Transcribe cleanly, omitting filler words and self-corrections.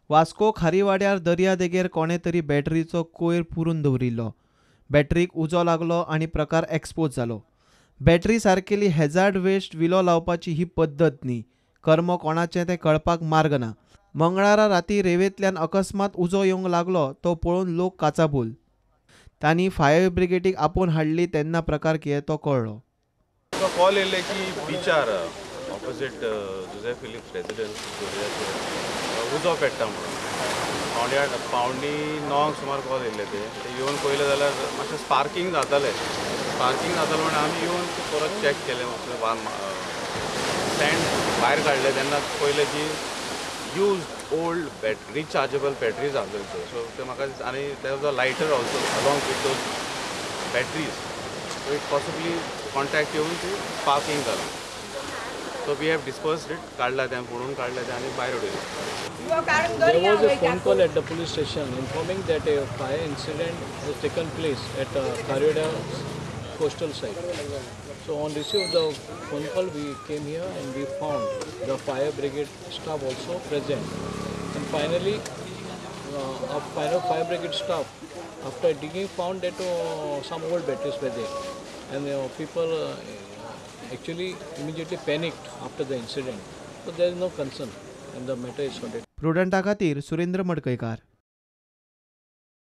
वास्को खारीवाड्यार दर्यादेगेर कोणे तरी बॅटरीचो कोयर पुरून दवरिल्लो. बॅटरीक उजो लागलो आनी प्रकार एक्सपोज जालो. बॅटरी सारकेली हॅझार्ड वेस्ट विलो लावपाची ही पद्दत न्ही. कर्म कोणाचें तें कळपाक मार्ग ना. मंगळारा राती रेवेंतल्यान अकस्मात उजो येवंक लागलो तो पळोवन लोक काचाबूल. तांणी फायर ब्रिगेडीक आपोवन हाडली तेन्ना प्रकार कितें तो कळ्ळो. कॉल येयले की बिचार ऑपोजीट जुझे फिलिप्स रेजिडन्स उजो पेट्टा म्हणून 8:45 सुमार कॉल येयल्ले. ते येवन पळयलें जाल्यार मातशें स्पार्कींग जातालें. स्पार्कींग जातालें म्हणून आमी येवन परत चॅक केलें, सँड भायर काडलें तेन्ना पळयलें की used old battery rechargeable batteries आसलेले त्यो. सो ते म्हाका आनी there was a lighter also along with those batteries, so it possibly contact येवन ती स्पार्कींग जालां. So we have dispersed it, काडला तें फोडून काडलें तें आनी भायर उडयलें. There was a phone call at the police station informing that a fire incident has taken place at Kharivada coastal site. So on receipt of the phone call, we came here and we found the fire brigade staff also present. And finally, our final fire brigade staff, after digging, found that some old batteries were there, and people actually immediately panicked after the incident. So there is no concern, and the matter is sorted. प्रुडंटा खातीर सुरेंद्र मडकयकार.